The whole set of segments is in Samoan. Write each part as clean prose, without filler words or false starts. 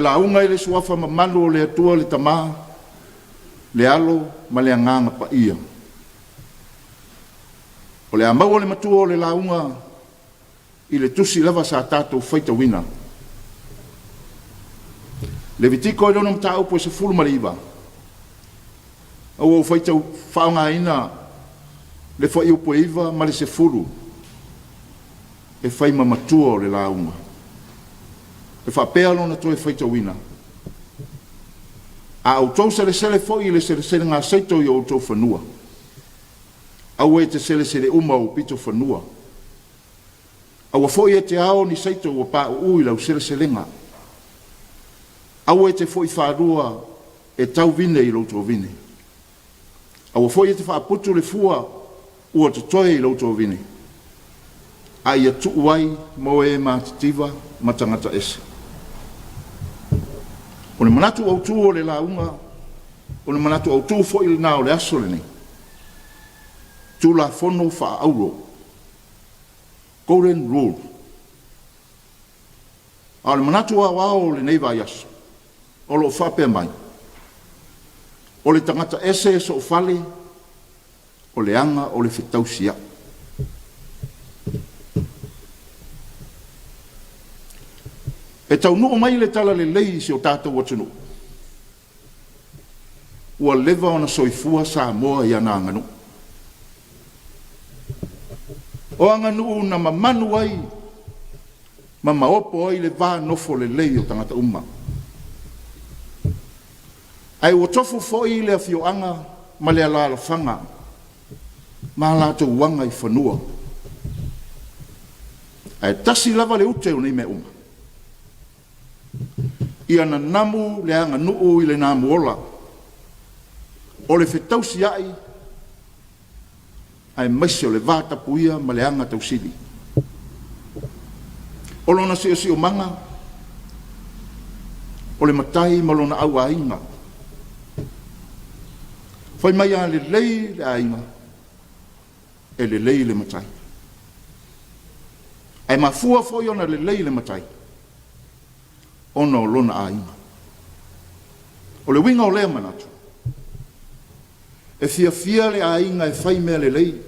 lauga i le Suafa mamalu o le Atua le Tama, le Alo ma le Agaga Paia. O le a maua le matua o le lauga i le tusi lava sa tatou faitauina. Levitiko i lona mataupu e 19, a ua ou faitau faaaogaina le fuaiupu e 9 ma le 10 e fai ma matua o le lauga. E faapea lona toe faitauina, A outou selesele foi i le seleselega seito i o outou fanua, aua e te selesele uma ou pito fanua. Aua foi e te ao ni seito ua pauu i lau seleselega. Aua e te foi faalua e tau vine i lou tovine. Aua foi e te faaputu le fua ua totoe i lou tovine, a ia tuu ai mo e matitiva ma tagata ese. O le manatu autu o le lauga, o le manatu autu foi lena o le aso lenei, Tulafono faaauro, Golden Rule. A o le manatu aoao o lenei vaiaso, o lo o faapea mai, o le tagata ese e soofale, o le aga o le fetausiai. E taunuu mai le talalelei i si o tatou atunuu, ua leva ona soifua Samoa i ana aganuu. O aganuu na mamanu ai ma maopo ai le va nofo lelei o tagata uma. Ae ua tofu foi le afioaga ma le alaalafaga ma a latou aga i fanua. Ae tasi lava le ute o nei mea uma, ia nanamu le aganuu i le namuola, o le fetausiai aemaise o le vatapuia ma le aga tausili. O lona siosiomaga, o le matai ma lona auaiga. Fai mai a lelei le aiga, e lelei le matai. Ae mafua foi ona lelei le matai ona o lona aiga. O le uiga o lea manatu, e fiafia le aiga e fai mea lelei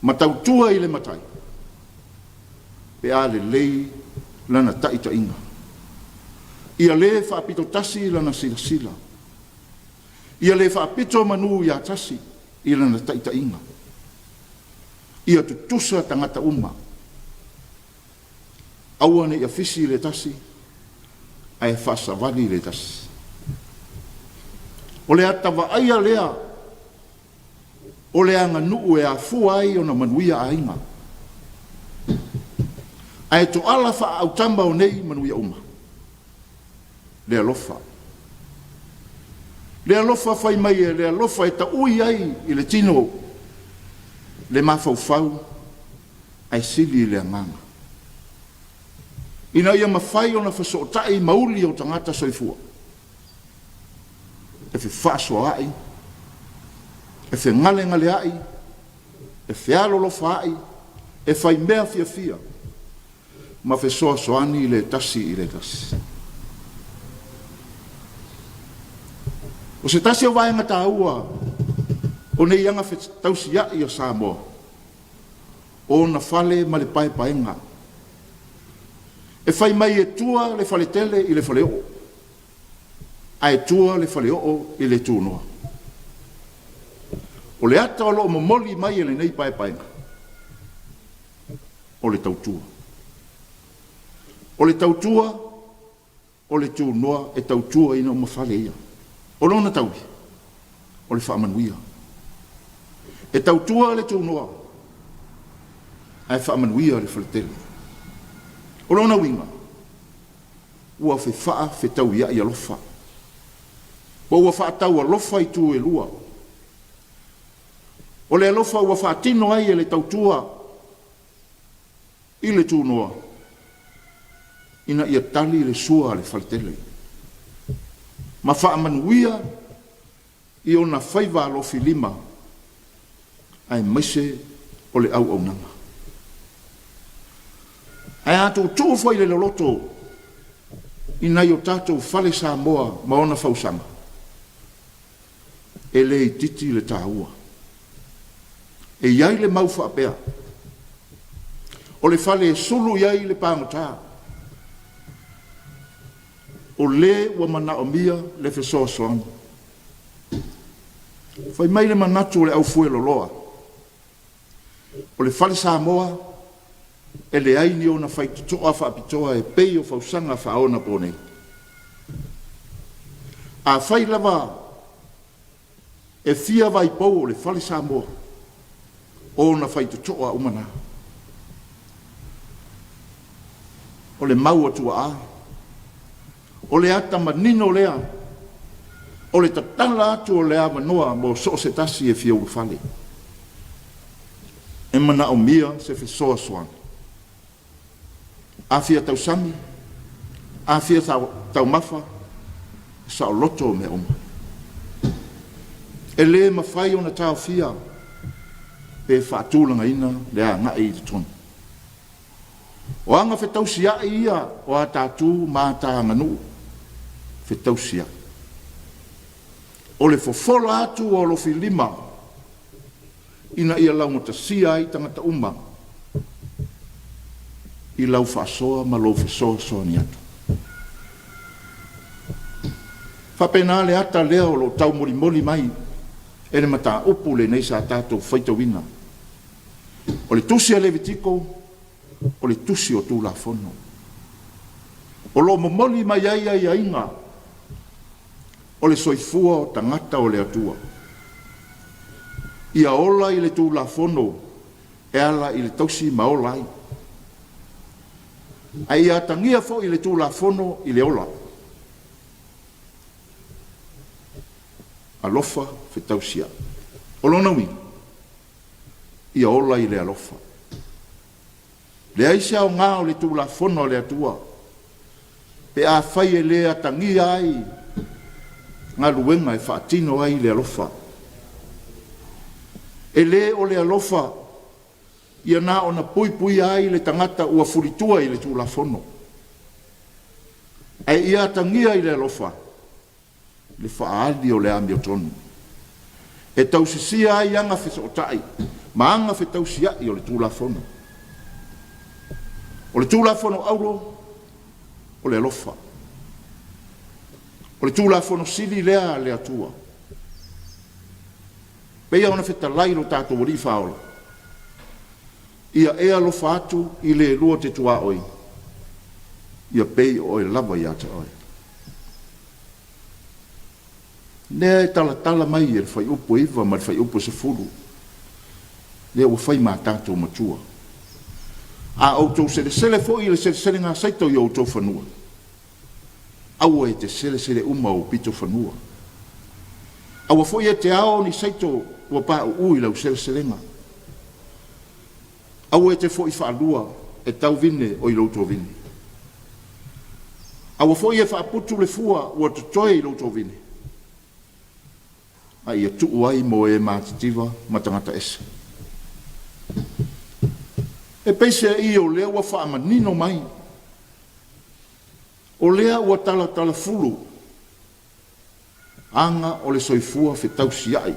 ma tautua i le matai pe a lelei lana taitaiga. Ia le faapito tasi lana silasila. Ia le faapito manu ia tasi i lana taitaiga. Ia tutusa tagata uma. Aua ne i afisi le tasi ae faasavali le tasi. O le ata vaaia lea o le aganuu e afua ai ona manuia aiga. Ae toala faaautama o nei manuia uma, le alofa. Le alofa fai mai e le alofa e taui ai i le tino le mafaufau ae sili i le agaga, ina ia mafai ona fesootai mauli o tagata soifua, e fefaasoaai, e fegalegaleai, e fealolofaai, e faimea fiafia, ma fesoasoani le tasi i le tasi. O se tasi o vaega taua o nei aga fetausiai a Samoa, o ona fale ma le paepaega. E fai mai e tua le faletele i le faleoo, ae tua le faleoo i le tunoa. O le ata o lo o momoli mai e lenei paepaega, o le tautua. O le tautua o le tunoa e tautuaina uma fale ia. O lona taui, o le faamanuia. E tautua le tunoa ae faamanuia le faletele. O lona uiga, ua fefaafetauiai alofa, po ua faataualofa itu e lua. O le alofa ua faatino ai e le tautua i le tunoa ina ia tali le sua a le faletele ma faamanuia i ona faiva alofilima aemaise o le auaunaga. Ae a tuutuu foi le loloto i nai o tatou fale Samoa ma ona fausaga, e le itiiti le taua. E i ai le mau faapea, o le fale e sulu i ai le pagota, o le ua manaomia le fesoasoani. Fai mai le manatu o le aufueloloa, o le fale Samoa e leai ni ona faitotoa faapitoa e pei o fausaga faaonaponei. Afai lava e fia vaipou o le fale Samoa, o ona faitotoa uma na. O le mau a tuaa, o le ata manino lea o le tatala atu o le avanoa mo so o se tasi e fia ulufale. E manaomia se fesoasoani. A fia tausami, a fia taumafa, e saoloto mea uma. E le mafai ona taofia pe faatulagaina le agai i totonu. O aga fetausiai ia o a ta tu ma a ta aganuu, fetausiai. O le fofola atu o alofilima ina ia laugatasia ai tagata uma i lau faasoa ma lou fesoasoani atu. E faapena le ata lea o lo o taumolimoli mai e le mataupu lenei sa tatou faitauina. O le tusi a Levitiko, o le tusi o Tulafono. O lo o momoli mai ai aiaiga o le soifua o tagata o le Atua. Ia ola i le Tulafono e ala i le tausi ma ola ai. Ae ia atagia foi le Tulafono i le ola. Alofa fetausiai. O lona uiga, ia ola i le alofa. Leai se aoga o le Tulafono a le Atua pe afai e le atagia ai galuega e faatino ai le alofa. E le o le alofa ia na ona puipuia ai le tagata ua fulitua i le Tulafono, ae ia atagia i le alofa le faaali o le amiotonu e tausisia ai aga fesootai ma aga fetausia'i o le Tulafono. O le Tulafono Auro, o le alofa. O le Tulafono Sili lea a le Atua. Pei ona fetalai lo tatou Alii Faaola, ia e alofa atu i le lua te tuaoi, ia pei o oe lava ia te oe. Lea e talatala mai e le Fuaiupu 9 ma le Fuaiupu 10, lea ua fai ma tatou matua. A outou selesele foi i le seleselega a saito i o outou fanua, aua e te selesele uma ou pito fanua. Aua foi e te ao ni saito ua pauu i lau seleselega. Aua e te foi faalua e tau vine o i lou tovine. Aua foi e faaputu le fua ua totoe i lou tovine, a ia tuu ai mo e matitiva ma tagata ese. E peiseai o lea ua faamanino mai, o lea ua talatalafulu aga o le soifua fetausiai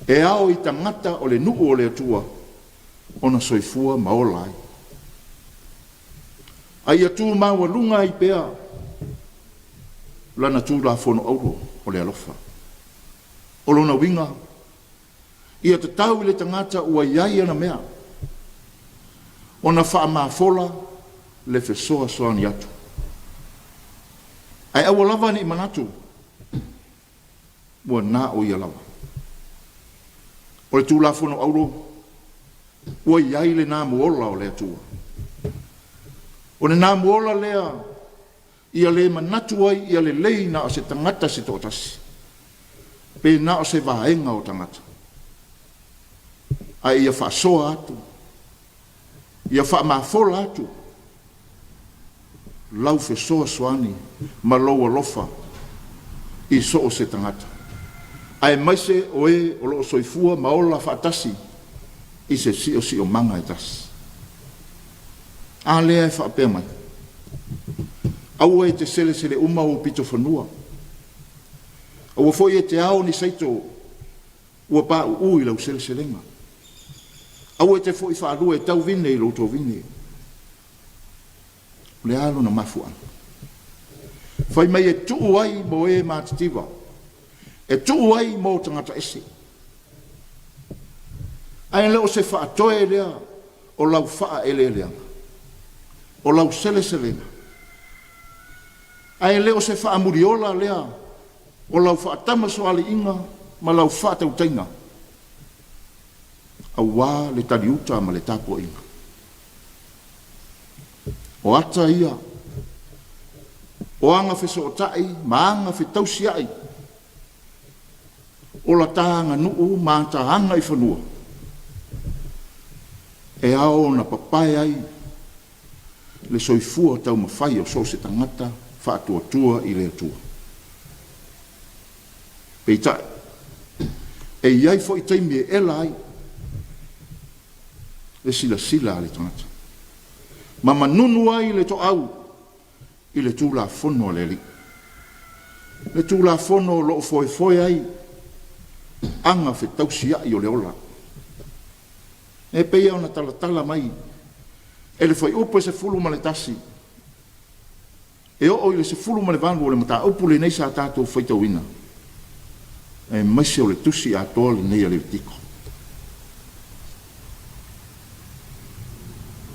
e ao i tagata o le nuu o le Atua ona soifua ma ola ai. A ia tu maualuga ai pea Lana Tulafono Auro o le alofa. O lona uiga, ia tatau i le tagata ua i ai ana mea ona faamafola le fesoasoani atu. Ae aua lava ne i manatu ua na o ia lava. O le Tulafono Auro ua i ai le namuola o le Atua. O le namuola lea ia le manatu ai ia lelei na o se tagata se toatasi, pe na o se vaega o tagata, ae ia faasoa atu, ia faamafola atu lau fesoasoani ma lou alofa i so o se tagata, aemaise o e o lo o soifua ma ola faatasi i se siosiomaga e tasi. A lea e faapea mai. Aua e te selesele uma ou pitofanua. Aua foi e te ao ni saito ua pauu i lau seleselega. Aua e te foi faalua e tau vine i lou tovine. O le a lona mafuaaga? Fai mai e tuu ai mo e matitiva, e tuu ai mo tagata ese. Ae le o se faatoe lea o lau faaeleeleaga, o lau seleselega, ae le o se faamuliola lea o lau faatamasoaliiga ma lau faatautaiga aua le taliuta ma le tapuaiga. O ata ia o agafesootai ma agafetausiai o lata aganuu ma ata agaifanua e ao ona papae ai le soifua taumafai o so o se tagata faatuatua i le Atua. Peitai, e i ai foi taimi e ela ai le silasila a le tagata ma manunu ai le toau i le Tulafono a le Alii, le Tulafono o lo o foefoe ai aga fetausiai o le ola. E pei ona talatala mai e le Fuaiupu e 11 e oo i le 18 o le mataupu lenei sa tatou faitauina, aemaise o le tusi atoa lenei a Levitiko.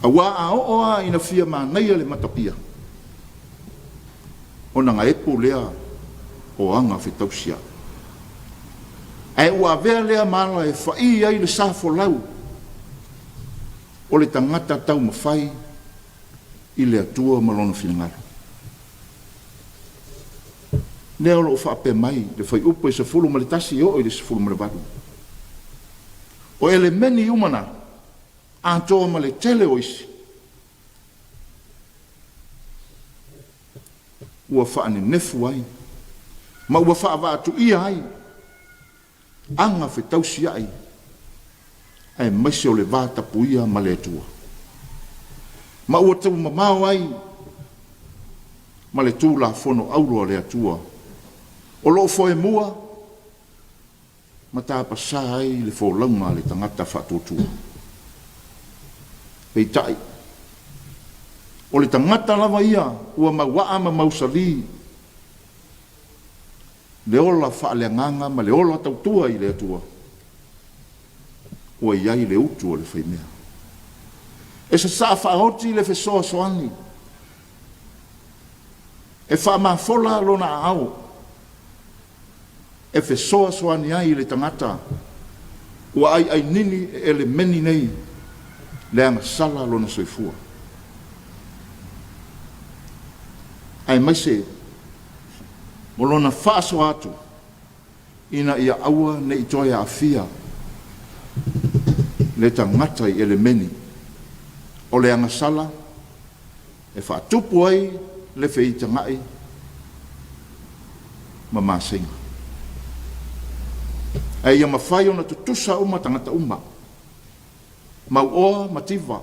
Aua a oo lava ina fia manaia le matapia, ona gaepo lea o aga fetausiai. Ae ua avea lea ma ala e fa'i ai le sa folau o le tagata taumafai i le Atua ma Lona finagalo. Lea o lo o faapea mai le fuaiupu e 11 e oo i le 18. O elemeni uma na, atoa ma le tele o isi, ua faanenefu ai ma ua faavaatuia ai aga fetausiai aemaise o le va tapuia ma le Atua, ma ua tuumamao ai ma le Tulafono auro a le Atua o lo o foemua ma tapasā ai le folauga a le tagata faatuatua. Peitai, o le tagata lava ia ua mauaa ma mausali le ola faaleagaga ma le ola tautua i le Atua, ua i ai le utu a le faimea. E sasaa faaoti le fesoasoani, e faamafola lona aao, e fesoasoani ai i le tagata ua aiainini e elemeni nei le agasala lona soifua. Aemaise o lona faasoa atu ina ia aua ne i toe aafia le tagata i elemeni o le agasala e faatupu ai le feitagai ma maseiga. Ae ia mafai ona tutusa uma tagata uma, mauoa mativa,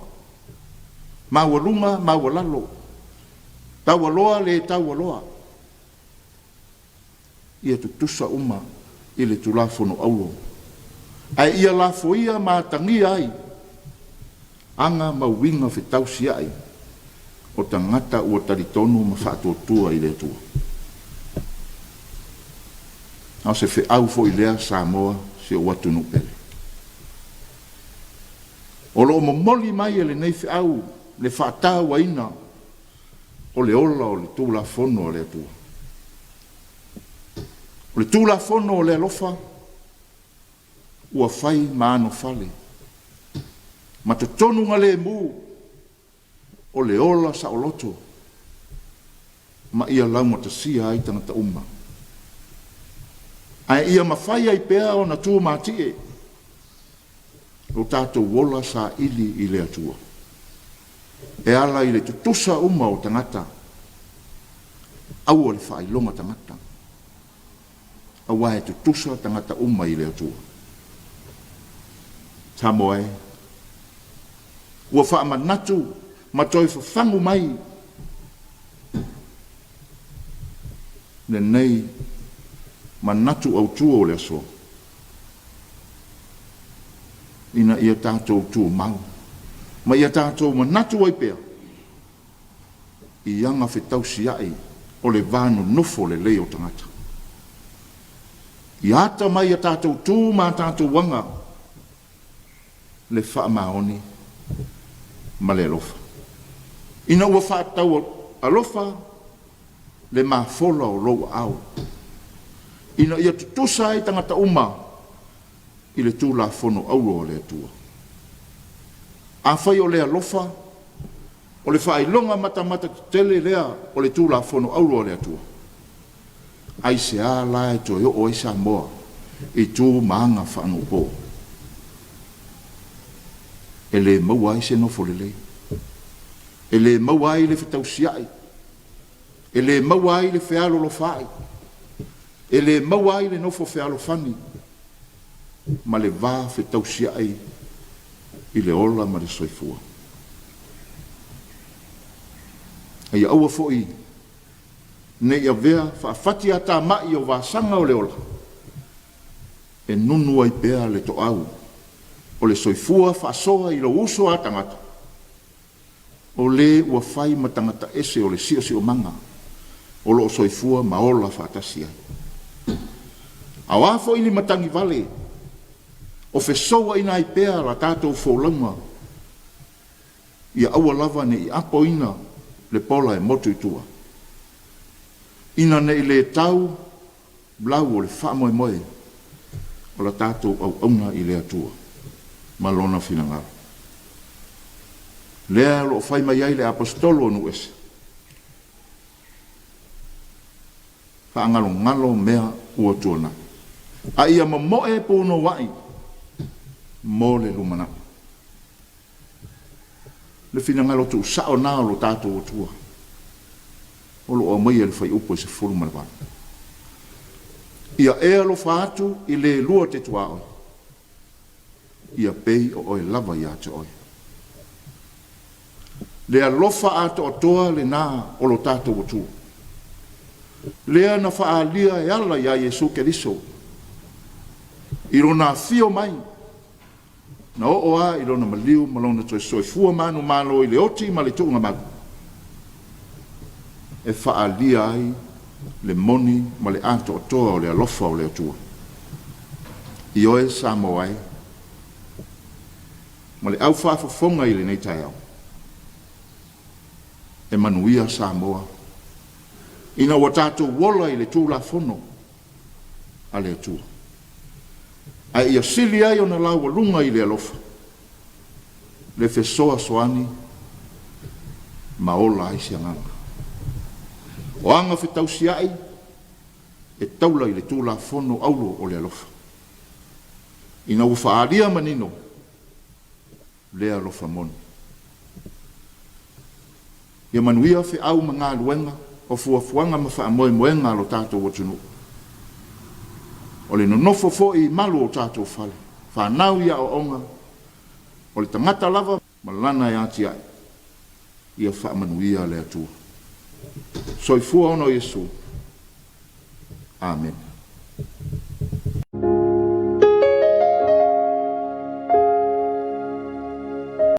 maualuga maualalo, taualoa le taualoa, ia tutusa uma i le Tulafono Auro, ae ia lafoia ma atagia ai aga ma uiga fetausiai o tagata ua talitonu ma faatuatua i le Atua. A o se feau foi lea Samoa si ou atunuu pele. O lo o momoli mai e lenei feau le faatauaina o le ola o le Tulafono a le Atua. O le Tulafono o le alofa ua fai ma anofale ma totonugalemu o le ola saoloto ma ia laugatasia ai tagata uma, ae ia mafai ai pea ona tumatie lo tatou ola saili i le Atua e ala i le tutusa uma o tagata, aua le faailoga tagata, aua e tutusa tagata uma i le Atua. Samoa e, ua faamanatu ma toe fafagu mai. Lenei manatu autu o le aso, ina ia tatou tumau ma ia tatou manatu ai pea i aga fetausia'i o le va nonofo lelei o tagata. Ia ata mai a tatou tu ma a tatou aga le faamaoni ma le alofa. Ina ua faatau alofa le mafola o lou aao, ina ia tutusa ai tagata uma i le Tulafono auro a le Atua. Afai o le alofa, o le faailoga matamata tetele lea o le Tulafono auro a le Atua, aisea la e toe oo ai Samoa i tu ma aga faanuupo e le maua ai se nofo lelei, e le maua ai le fetausia'i, e le maua ai le fealolofa'i, e le maua ai le nofo fealofani ma le va fetausia'i i le ola ma le soifua. A ia aua foi ne i avea faafatiatamai o vasaga o le ola e nunu ai pea le toau o le soifua faasoa i lou uso a tagata, o le ua fai ma tagata ese o le siosiomaga o lo o soifua ma ola faatasi ai. A o a foi ni matagi vale o fesouaina ai pea la tatou folauga, ia aua lava ne i apoina le pola e motu i tua, ina ne i le tau lau o le faamoemoe o la tatou auauna i le Atua ma Lona finagalo. Lea o lo o fai mai ai le Aposetolo o nuu ese, Faagalogalo mea ua tuanai, a ia momoe punouai mo le lumanai. Le finagalo tuusao lena o lo tatou Atua o lo o aumaia i le Fuaiupu e 18. Ia e alofa atu i le lua te tuaoi, ia pei o oe lava ia te oe. Le alofa atoatoa lena o lo tatou Atua, lea na faaalia e ala ia Iesu Keriso i Lona afio mai, na oo lava i Lona maliu ma Lona toe soifua manumalo i le oti ma le tuugamau, e faaalia ai le moni ma le atoatoa o le alofa o le Atua. Ioe Samoa e, ma le au faafofoga i lenei taeao. E manuia Samoa ina ua tatou ola i le Tulafono a le Atua, ae ia sili ai ona laualuga i le alofa le fesoasoani ma ola ai se agaga. O aga fetausiai e taula i le Tulafono auro o le alofa, ina ua faaalia manino lea alofa moni. Ia manuia feau ma galuega o fuafuaga ma faamoemoega a lo tatou atunuu. O le nonofo foi i malu o tatou fale, fanau i aoaoga, o le tagata lava ma lana e atiae, ia faamanuia le Atua. Soifua ona o Iesu. Amene.